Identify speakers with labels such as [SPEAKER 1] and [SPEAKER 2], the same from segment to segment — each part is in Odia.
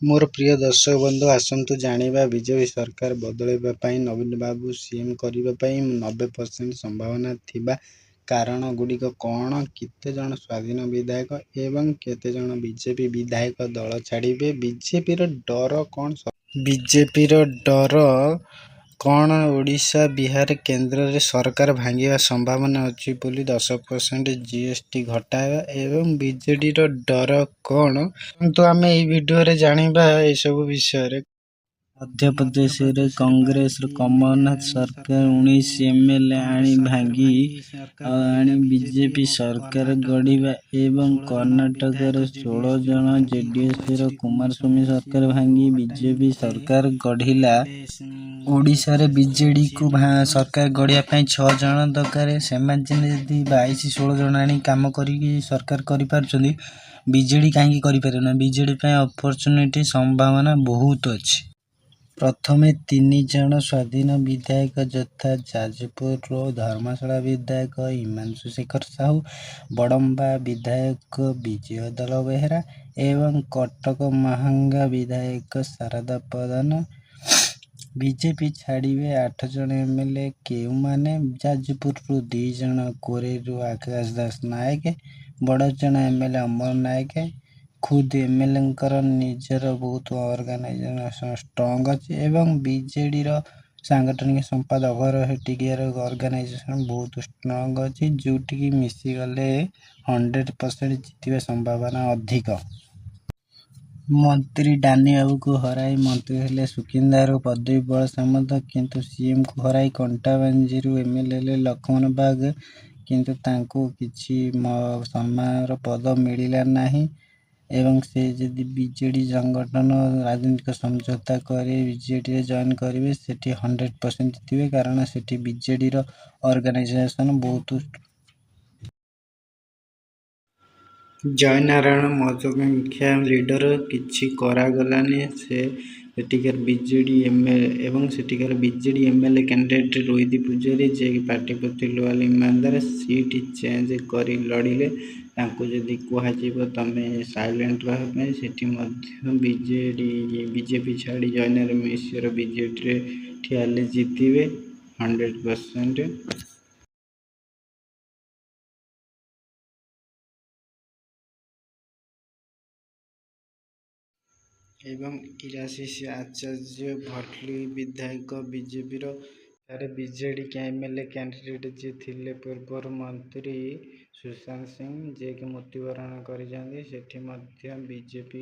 [SPEAKER 1] ମୋର ପ୍ରିୟ ଦର୍ଶକ ବନ୍ଧୁ, ଆସନ୍ତୁ ଜାଣିବା ବିଜେପି ସରକାର ବଦଳାଇବା ପାଇଁ, ନବୀନ ବାବୁ ସିଏମ୍ କରିବା ପାଇଁ 90% ସମ୍ଭାବନା ଥିବା କାରଣ ଗୁଡ଼ିକ କ'ଣ? କେତେଜଣ ସ୍ୱାଧୀନ ବିଧାୟକ ଏବଂ କେତେଜଣ ବିଜେପି ବିଧାୟକ ଦଳ ଛାଡ଼ିବେ? ବିଜେପିର ଡର କ'ଣ? ବିଜେପିର ଡର କ'ଣ? ଓଡ଼ିଶା, ବିହାର, କେନ୍ଦ୍ରରେ ସରକାର ଭାଙ୍ଗିବା ସମ୍ଭାବନା ଅଛି ବୋଲି 10% ଜିଏସଟି ଘଟାଇବା ଏବଂ ବିଜେଡ଼ିର ଡର କ'ଣ? ଆସନ୍ତୁ ଆମେ ଏହି ଭିଡ଼ିଓରେ ଜାଣିବା ଏସବୁ ବିଷୟରେ। ମଧ୍ୟପ୍ରଦେଶରେ କଂଗ୍ରେସର କମଲନାଥ ସରକାର 19 ଏମଏଲଏ ଆଣି ଭାଙ୍ଗି ଆଣି ବିଜେପି ସରକାର ଗଢ଼ିବା ଏବଂ କର୍ଣ୍ଣାଟକରେ 16 ଜଣ ଜେଡିଏସର କୁମାରସ୍ୱାମୀ ସରକାର ଭାଙ୍ଗି ବିଜେପି ସରକାର ଗଢ଼ିଲା। ଓଡ଼ିଶାରେ ବିଜେଡ଼ିକୁ ସରକାର ଗଢ଼ିବା ପାଇଁ 6 ଜଣ ଦରକାର। ସେମାନେ ଯଦି 22 16 ଜଣ ଆଣି କାମ କରିକି ସରକାର କରିପାରୁଛନ୍ତି, ବିଜେଡ଼ି କାହିଁକି କରିପାରିବ ନାହିଁ? ବିଜେଡ଼ି ପାଇଁ ଅପରଚୁନିଟି ସମ୍ଭାବନା ବହୁତ ଅଛି। ପ୍ରଥମେ 3 ଜଣ ସ୍ୱାଧୀନ ବିଧାୟକ ଯଥା ଯାଜପୁର ଧର୍ମଶାଳା ବିଧାୟକ ହିମାଂଶୁ ଶେଖର ସାହୁ, ବଡ଼ମ୍ବା ବିଧାୟକ ବିଜୟ ଦଳବେହେରା ଏବଂ କଟକ ମାହାଙ୍ଗା ବିଧାୟକ ଶାରଦା ପ୍ରଧାନ ବିଜେପି ଛାଡ଼ିବେ। 8 ଜଣ ଏମଏଲଏ କେଉଁମାନେ? ଯାଜପୁରରୁ 2 ଜଣ, କୋରେଇରୁ ଆକାଶ ଦାସ ନାୟକ, ବଡ଼ଚଣା ଏମଏଲଏ ଅମର ନାୟକ। ଖୁଦ୍ ଏମଏଲଏଙ୍କର ନିଜର ବହୁତ ଅର୍ଗାନାଇଜେସନ ଷ୍ଟ୍ରଙ୍ଗ ଅଛି ଏବଂ ବିଜେଡ଼ିର ସାଙ୍ଗଠନିକ ସମ୍ପାଦକ ସେଠିକାର ଅର୍ଗାନାଇଜେସନ ବହୁତ ଷ୍ଟ୍ରଙ୍ଗ ଅଛି, ଯେଉଁଠିକି ମିଶିଗଲେ 100% ଜିତିବା ସମ୍ଭାବନା ଅଧିକ। ମନ୍ତ୍ରୀ ଡାନି ବାବୁଙ୍କୁ ହରାଇ ମନ୍ତ୍ରୀ ହେଲେ ସୁକିନ୍ଦାରୁ ପ୍ରଦୀପ ବଳସାମନ୍ତ, କିନ୍ତୁ ସିଏମଙ୍କୁ ହରାଇ କଣ୍ଟାବାଞ୍ଜିରୁ ଏମଏଲଏ ହେଲେ ଲକ୍ଷ୍ମଣ ବାଗ, କିନ୍ତୁ ତାଙ୍କୁ କିଛି ସମ୍ମାନର ପଦ ମିଳିଲା ନାହିଁ। ଏବଂ ସେ ଯଦି ବିଜେଡ଼ି ସଂଗଠନ ରାଜନୈତିକ ସମଝୋତା କରି ବିଜେଡ଼ିରେ ଜଏନ୍ କରିବେ, ସେଠି 100% ଜିତିବେ, କାରଣ ସେଠି ବିଜେଡ଼ିର ଅର୍ଗାନାଇଜେସନ ବହୁତ। ଜୟନାରାୟଣ ମହତ୍ୱାକାଂକ୍ଷା ଲିଡର, କିଛି କରାଗଲାନି। ସେ ସେଠିକାର ବିଜେଡ଼ି ଏବଂ ସେଠିକାର BJD MLA candidate Rohit Pujari, ଯିଏକି ପାର୍ଟି ପ୍ରତି ଲୋୟାଲ, ଇମାନଦାର, ସିଟ୍ ଚେଞ୍ଜ କରି ଲଢ଼ିଲେ। ତାଙ୍କୁ ଯଦି କୁହାଯିବ ତମେ ସାଇଲେଣ୍ଟ ରହିବା ପାଇଁ, ସେଠି ମଧ୍ୟ ବିଜେଡ଼ି ବିଜେପି ଛାଡ଼ି ଜୟନାରାୟଣ ମିଶ୍ର ବିଜେଡ଼ିରେ ଠିଆ ହେଲେ ଜିତିବେ 100%। ଏବଂ ଇରାଶିଷ ଆଚାର୍ଯ୍ୟ ଭଟଲି ବିଧାୟକ ବିଜେପିର, ଏଠାରେ ବିଜେଡ଼ି ଏମଏଲଏ କ୍ୟାଣ୍ଡିଡେଟ୍ ଯିଏ ଥିଲେ ପୂର୍ବରୁ ମନ୍ତ୍ରୀ ସୁଶାନ୍ତ ସିଂ, ଯିଏକି ମୃତ୍ୟୁବରଣ କରିଛନ୍ତି, ସେଠି ମଧ୍ୟ ବିଜେପି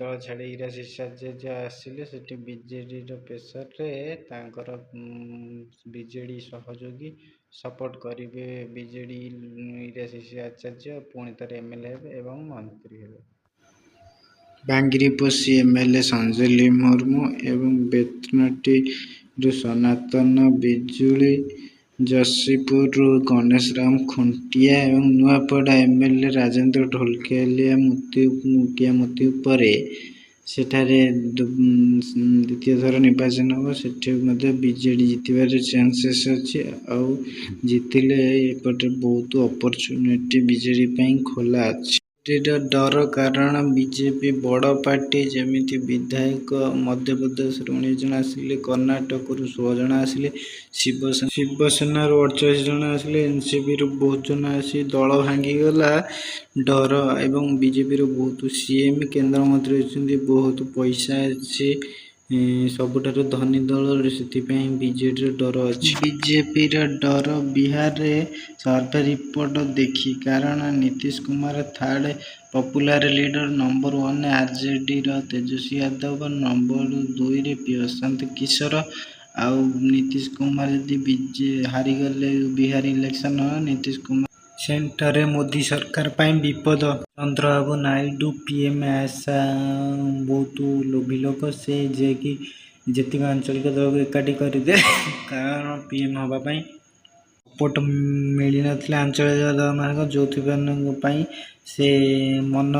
[SPEAKER 1] ଦଳ ଛାଡ଼ି ଇରାଶିଷ ଆଚାର୍ଯ୍ୟ ଆସିଲେ। ସେଠି ବିଜେଡ଼ିର ପ୍ରେସରରେ ତାଙ୍କର ବିଜେଡ଼ି ସହଯୋଗୀ ସପୋର୍ଟ କରିବେ। ବିଜେଡ଼ି ଇରାଶିଷ ଆଚାର୍ଯ୍ୟ ପୁଣି ଥରେ ଏମଏଲଏ ହେବେ ଏବଂ ମନ୍ତ୍ରୀ ହେବେ। ବାଙ୍ଗିରିପୋଷି ଏମଏଲଏ ସଞ୍ଜଲି ମୁର୍ମୁ ଏବଂ ବେତନଟୀରୁ ସନାତନ ବିଜୁଳି, ଯଶୀପୁରରୁ ଗଣେଶ ରାମ ଖୁଣ୍ଟିଆ ଏବଂ ନୂଆପଡ଼ା ଏମଏଲଏ ରାଜେନ୍ଦ୍ର ଢୋଲକିଆ ମୃତ୍ୟୁ ପରେ ସେଠାରେ ଦ୍ୱିତୀୟ ଥର ନିର୍ବାଚନ ହେବ। ସେଠି ମଧ୍ୟ ବିଜେଡ଼ି ଜିତିବାର ଚାନ୍ସେସ୍ ଅଛି, ଆଉ ଜିତିଲେ ଏପଟେ ବହୁତ ଅପରଚୁନିଟି ବିଜେଡ଼ି ପାଇଁ ଖୋଲା ଅଛି। ବିଜେଡ଼ିର ଡର, କାରଣ ବିଜେପି ବଡ଼ ପାର୍ଟି। ଯେମିତି ବିଧାୟକ ମଧ୍ୟପ୍ରଦେଶରୁ 19 ଜଣ ଆସିଲେ, କର୍ଣ୍ଣାଟକରୁ 16 ଜଣ ଆସିଲେ, ଶିବସେନାରୁ 48 ଜଣ ଆସିଲେ, ଏନସିପିରୁ ବହୁତ ଜଣ ଆସି ଦଳ ଭାଙ୍ଗିଗଲା, ଡର। ଏବଂ ବିଜେପିର ବହୁତ ସିଏମ୍, କେନ୍ଦ୍ରମନ୍ତ୍ରୀ ଅଛନ୍ତି, ବହୁତ ପଇସା ଅଛି, ସବୁଠାରୁ ଧନୀ ଦଳ, ସେଥିପାଇଁ ବିଜେଡ଼ିର ଡର ଅଛି। ବିଜେପିର ଡର ବିହାରରେ ସର୍ଭେ ରିପୋର୍ଟ ଦେଖି, କାରଣ Nitish Kumar third popular leader, number 1ରେ ଆରଜେଡ଼ିର ତେଜସ୍ୱୀ ଯାଦବ, ନମ୍ବର 2ରେ ପ୍ରଶାନ୍ତ କିଶୋର। ଆଉ ନୀତିଶ କୁମାର ଯଦି ହାରିଗଲେ ବିହାର ଇଲେକ୍ସନ, ନୀତିଶ କୁମାର ସେଣ୍ଟରରେ ମୋଦି ସରକାର ପାଇଁ ବିପଦ। ଚନ୍ଦ୍ରବାବୁ ନାଇଡୁ ପିଏମ୍ ଆଶା ବହୁତ ଲୋଭି ଲୋକ ସେ, ଯିଏକି ଯେତିକି ଆଞ୍ଚଳିକ ଦଳକୁ ଏକାଠି କରିଦେଲେ, କାରଣ ପିଏମ୍ ହେବା ପାଇଁ ସପୋର୍ଟ ମିଳିନଥିଲା ଆଞ୍ଚଳିକ ଦଳମାନଙ୍କ, ଯେଉଁଥିପାଇଁ ପାଇଁ ସେ ମନ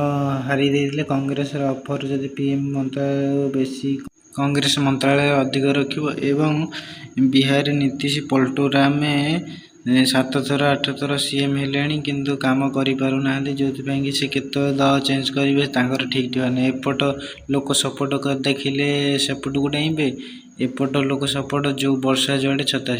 [SPEAKER 1] ହାରି ଦେଇଥିଲେ। କଂଗ୍ରେସର ଅଫର ଯଦି ପିଏମ୍ ମନ୍ତ୍ରାଳୟ ବେଶୀ, କଂଗ୍ରେସ ମନ୍ତ୍ରାଳୟ ଅଧିକ ରଖିବ ଏବଂ ବିହାରରେ ନୀତିଶ ପଲ୍ଟୁରାମ 7 ଥର 8 ଥର ସିଏମ୍ ହେଲେଣି, କିନ୍ତୁ କାମ କରିପାରୁନାହାନ୍ତି। ଯେଉଁଥିପାଇଁ କି ସେ କେତେବେଳେ ଦଳ ଚେଞ୍ଜ କରିବେ ତାଙ୍କର ଠିକ୍ ଠିକଣା ନାହିଁ। ଏପଟ ଲୋକ ସପୋର୍ଟ ଦେଖିଲେ ସେପଟକୁ ଡେଇଁବେ, ଏପଟ ଲୋକ ସପୋର୍ଟ, ଯେଉଁ ବର୍ଷା ଯୁଆଡ଼େ ଛତା